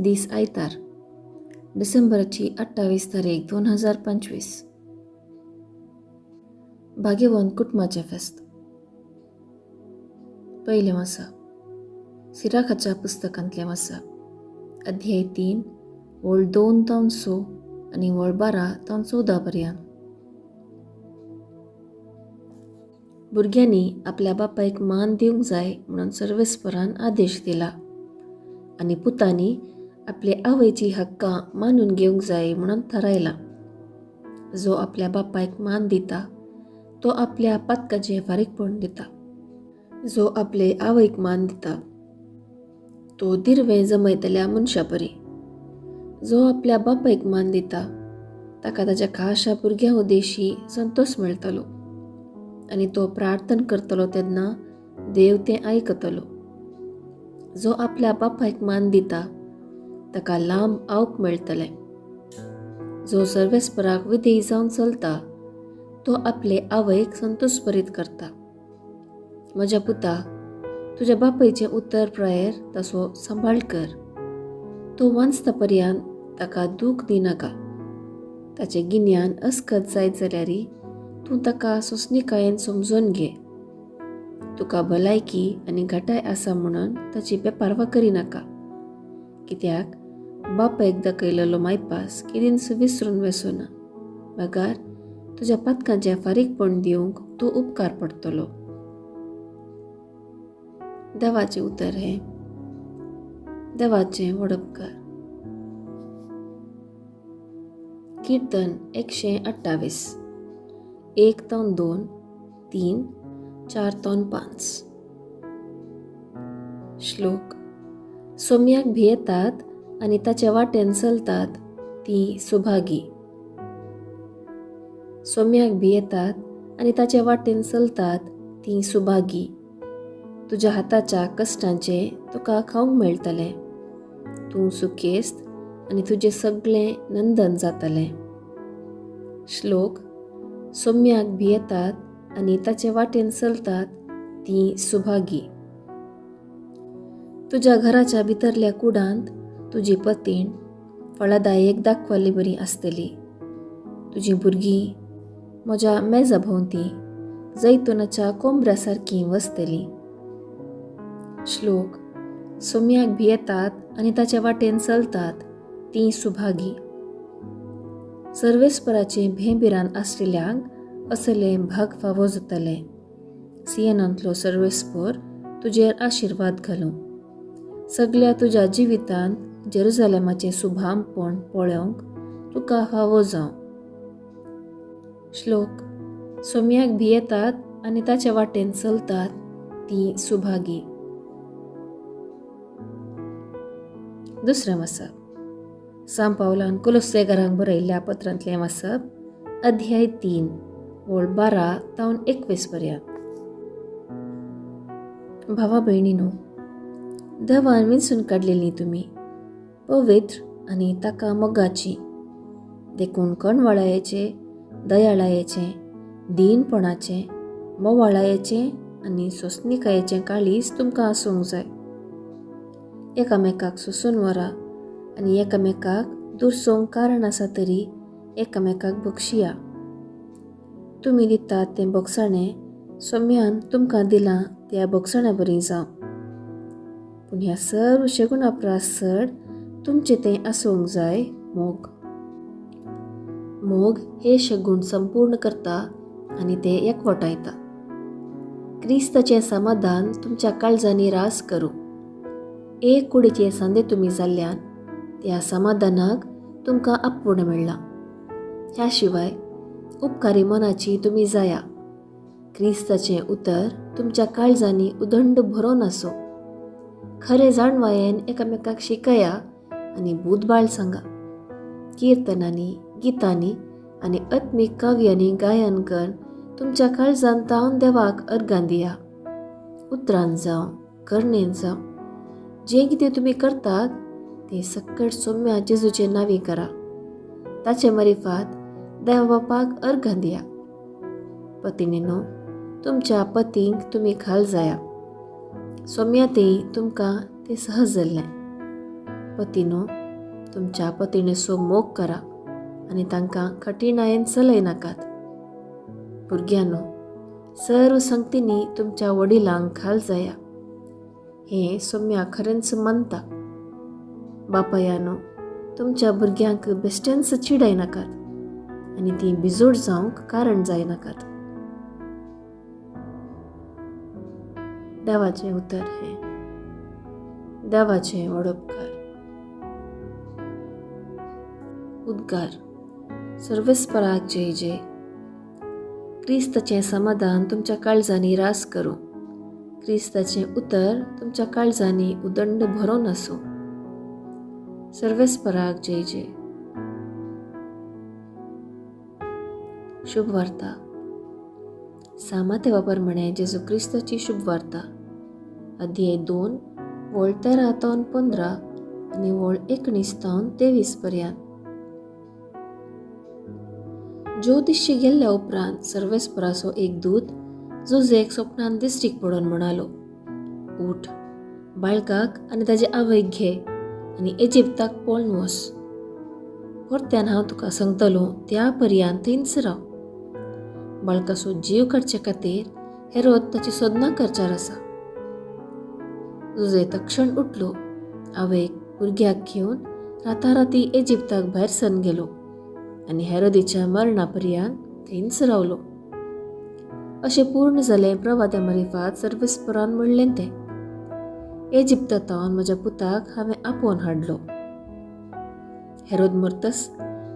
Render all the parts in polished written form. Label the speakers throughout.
Speaker 1: दीस आयतार, डिसेंबराची 28 तारीख 2025. भाग्यवंत कुटुंबाचें फेस्त. पयलें वाचप सिराखाच्या पुस्तकांतलें वाचप, अध्याय 3 वळ 2 तावन 6 आनी वळ 12 तावन 14 पर्यंत. भुरग्यांनी आपल्या बापायक मान दिवंक जाय म्हणून सर्वेस्परान आदेश दिला आनी पुतांनी आपले आवयची हक्कां मानून घेवंक जाय म्हणून थारायला. जो आपल्या बापायक मान दिता तो आपल्या पातकाचें फारीकपण दिता. जो आपले आवयक मान दिता तो दिरवें जमयतल्या मनशा परी. जो आपल्या बापायक मान दिता ताका ताच्या खाशा भुरग्यां उद्देशी संतोश मेळटलो आनी तो प्रार्थना करतलो तेन्ना देव तें आयकतलो. जो आपल्या बापायक मान दिता ताका लांब आवक मेळटलें. जो सर्वेस्पराक विधेयी जावन चलता तो आपले आवयक संतोषभरीत करता. म्हज्या पुता, तुज्या बापायचें उतर प्रायेर ताचो सांबाळ कर. तो वांचता पर्यंत ताका दूख दिनाका. ताचें गिन्यान अस्कत जायत जाल्यार तूं ताका सोंसणीकायेन समजून घे. तुका भलायकी आनी घटाय आसा म्हणून ताची बेपारवा करिनाका, कित्याक बापायक दाखयलेलो मायपास केदींच विसरून वचना, बगार तुज्या पातकांचें फारीकपण दिवंक तूं उपकार पडटलो. देवाचें उतर हें. देवाचें वडपकार. कीर्तन 128, 1 तावन 2, 3, 4 तावन 5. श्लोक. सोम्याक भियेतात आनी ताच्या वाटेन चलतात ती सुभागी. सोम्याक भियेतात आनी ताच्या वाटेन चलतात ती सुभागी. तुज्या हाताच्या कश्टांचें तुका खावंक मेळटलें. तूं सुखेस्त आनी तुजें सगळें नंदन जातलें. श्लोक. सोम्याक भियेतात आनी ताचे वाटेन चलतात ती सुभागी. तुज्या घराच्या भितरल्या कुडांत तुजी पतीण फळादायक दाखवाली बरी आसतली. तुजी भुरगीं म्हज्या मेजा भोंवती जैतुनाच्या कोंबऱ्या सारकीं वसतलीं. श्लोक. सोम्याक भियेतात आनी ताच्या वाटेन चलतात ती सुभागी. सर्वेस्पराचें भेंभिरान आसलेल्यांक असलें भाग फावो जातलें. सियनांतलो सर्वेस्पर तुजेर आशिर्वाद घालूं. सगल्या तुज्या जिवितांत जेरुजालेमाचें सुभामपण पळोवंक तुका फावो जावं. श्लोक. सोम्याक भियेतात आनी ताच्या वाटेन चलतात ती सुभागी. दुसरें वाचप सांव पावलान कोलोस्सेकारांक बरयल्ल्या पत्रांतलें वाचप, अध्याय 3 वळ 12 तावन 21 पर्यंत. भावा भयणीनो, देवान विंचून काडलेलीं तुमी पवित्र आनी ताका मोगाची, देखून कणवळायेचें, दयाळायेचें, दीनपणाचें, मोवाळायेचें आनी सोंसणीकायेचें काळीज तुमकां आसूंक जाय. एकामेकाक सोंसून व्हरा आनी एकामेकाक दुरसोवंक कारण आसा तरी एकामेकाक बक्षिया. तुमी दितात तें बोगसाणें सोम्यान तुमकां दिलां त्या बोगसाण्या बरी जावं. पूण ह्या सर्व शेगुणा प्रास चड तुमचें तें आसूंक जाय मोग. मोग हे शगुण संपूर्ण करता आनी ते एकवटायता. क्रिस्ताचें समाधान तुमच्या काळजांनी रास करूं. एक कुडीचे सांदे तुमी जाल्ल्यान त्या समाधानाक तुमकां आपूर्ण मेळ्ळां. ह्या शिवाय उपकारी मनाची तुमी जाया. क्रिस्ताचें उतर तुमच्या काळजांनी उदंड भरोन आसूं. खरें जाणवायेन एकामेकाक शिकया आनी बुदबाळ सांगा. किर्तनांनी, गितांनी आनी आत्मीक काव्यांनी गायन कर तुमच्या काळजान तावन देवाक अर्गां दिया. उतरान जावं, करणेन जावं, जें कितें तुमी करतात तें सक्कड सोम्या जेजूचे नांवी करा. ताचे मरिफात देवा बापाक अर्गां दिया. पतिणीनो, तुमच्या पतींक तुमी खाल जाया. सोम्या तें तुमकां तें सहज जाल्लें. पतीनो, तुमच्या पतिणेचो मोग करा आनी तांकां कठीणायेन चलय नाकात. भुरग्यांनो, सर्व संगतींनी तुमच्या वडिलांक घाल जाया, हें सोम्या खरेंच मानता. बापायानो, तुमच्या भुरग्यांक बेश्टेंच चिडय नाकात आनी तीं बिजोड जावंक कारण जायनाकात. देवाचें उतर हें. देवाचें वडोपकार. उद्गार. सर्वेस्पराक जय जय. क्रिस्ताचें समाधान तुमच्या काळजांनी रास करूं. क्रिस्ताचें उतर तुमच्या काळजांनी उदंड भरोन आसूं. सर्वेस्पराक जय जय. शुभ वार्ता. सामाते प्रमाणे जेजू क्रिस्ताची शुभ वार्ता, अध्याय 2 वळ 13 तावन 15 आनी वळ 19 तावन 23 पर्यंत. ज्योतिशी गेल्ल्या उपरांत सर्वेस्पराचो एक दूत जुजेक स्वप्नान दिश्टीक पडून म्हणालो, उठ, बाळकाक आनी ताजे आवयक घे आनी इजिप्ताक पळोवन वस. परत्यान हांव तुका सांगतलो त्या पर्यंत थंयच राव. बाळकाचो जीव काडचे खातीर हेरोद ताची सोदना करचार आसा. जुजे तक्षण उठलो, आवयक भुरग्याक घेवन राताराती इजिप्ताक भायर सरून गेलो आनी हेरोदीच्या मरणा पर्यंत थंयच रावलो. अशें पूर्ण जालें प्रवाद्या मारिफात सर्वेस्परान म्हणलें तें, इजिप्तांत म्हज्या पुताक हांवें आपोवन हाडलो. हेरोद मरतस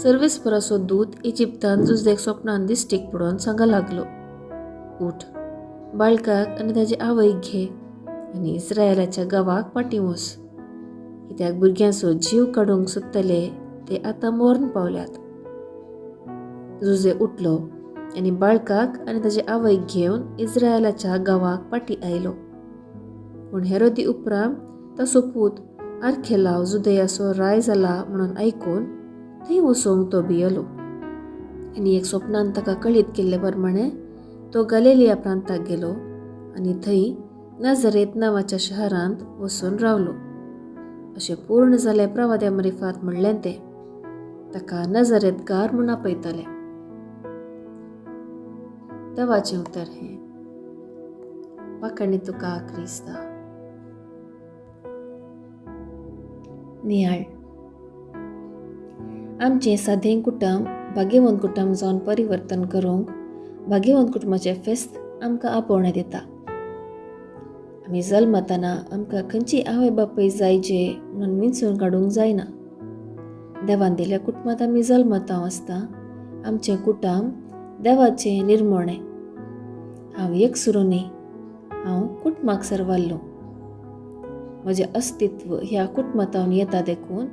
Speaker 1: सर्वेस्पराचो दूत इजिप्तान जुजेक स्वप्नान दिश्टीक पडोवन सांगा लागलो, उठ, बाळकाक आनी ताजे आवयक घे आनी इस्रायलाच्या गांवाक फाटीं वच, कित्याक भुरग्यांचो जीव काडूंक सोदतले ते आतां मरण पावल्यात. जुजे उठलो आनी बाळकाक आनी ताजे आवयक घेवन इस्रायलाच्या गांवाक फाटीं आयलो. पूण हेरोदी उपरांत ताचो पूत आर्खेलाव जुदयाचो राय जाला म्हणून आयकून थंय वचूंक तो भियेलो आनी एक स्वप्नान ताका कळीत केल्ले प्रमाणे तो गलेलिया प्रांताक गेलो आनी थंय नजरेत नांवाच्या शहरांत वचून रावलो. अशें पूर्ण जालें प्रवाद्या मारिफात म्हणलें तें, ताका नजरेतकार म्हूण आपयताले. देवाचें उतर हें. वाखाणी तुका क्रिस्ता. नियाळ. आमचें सादें कुटुंब भाग्यवंत कुटुंब जावन परिवर्तन करूंक भाग्यवंत कुटुंबाचें फेस्त आमकां आपोवणें दिता. आमी जल्मतना आमकां खंयची आवय बापूय जाय जे म्हणून विंचून काडूंक जायना. देवान दिल्या कुटुंबांत आमी जल्मता आसता. आमचें कुटुंब देवाचें निर्मणें. हांव एकसुरो न्ही, हांव कुटुंबाक सरवाल्लो. म्हजें अस्तित्व ह्या कुटुंबांत येता देखून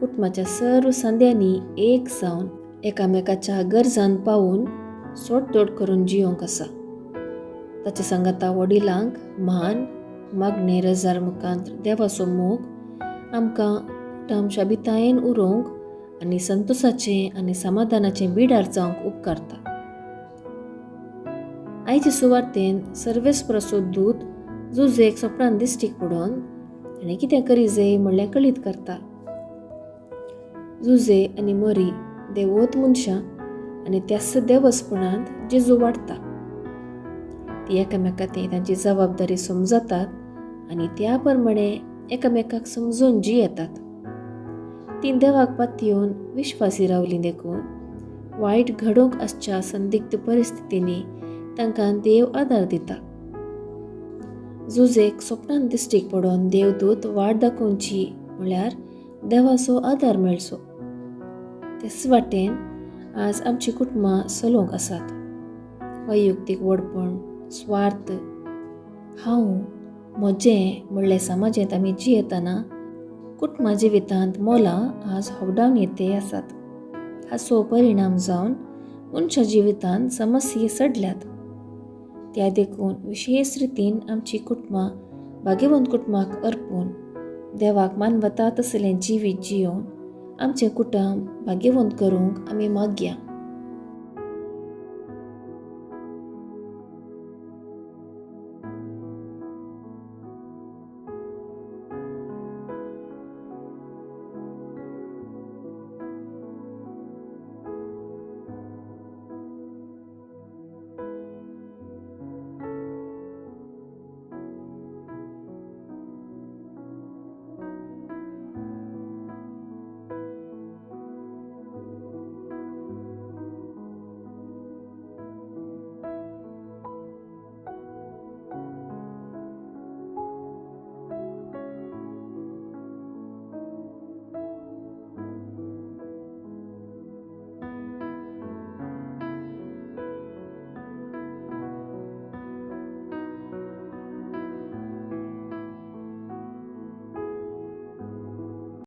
Speaker 1: कुटुंबाच्या सर्व संद्यांनी एक जावन एकामेकाच्या गरजान पावून सोडतोड करून जियोंक आसा. ताचे सांगाता वडिलांक मान मागणे रजार मुखांत देवाचो मोग आमकां कुटुंब शाबितायेन उरोवंक आनी संतोसाचें आनी समाधानाचें बिडार जावंक उपकारता. आयचे सुवार्तेन सर्वेस्पराचो दूत जुजेक सपनान दिश्टीक पडोवन ताणें कितें करी जाय म्हणल्यार कळीत करता. जुजे आनी मोरी देवोत मनशां आनी त्याच देवस्पणांत जेजू वाडटा. ती एकामेका ते तांची जबाबदारी समजतात आनी त्या प्रमाणे एकामेकाक समजून जियेतात. ती देवाक पातयेवन विश्वासी रावली देखून वायट घडोवंक आसच्या संदिग्ध परिस्थितींनी तांकां देव आदार दिता. जुजेक स्वप्नान दिश्टीक पडोवन देवदूत वाट दाखोवची म्हळ्यार देवाचो आदार मेळचो. तेच वाटेन आज आमची कुटुंबां चलोवंक आसात. वैयक्तीक व्हडपण, स्वार्थ, हांव म्हजें म्हणलें समाजेंत आमी जियेतना कुटुंबा जिवितांत मोलां आज होगडावन येते आसात. हाचो परिणाम जावन मनशा जिवितांत समस्ये सडल्यात. त्या देखून विशेश रितीन आमची कुटुंबां भाग्यवंत कुटुंबाक अर्पून देवाक मानवता तसलें जिवीत जियोवन आमचें कुटुंब भाग्यवंत करूंक आमी मागया.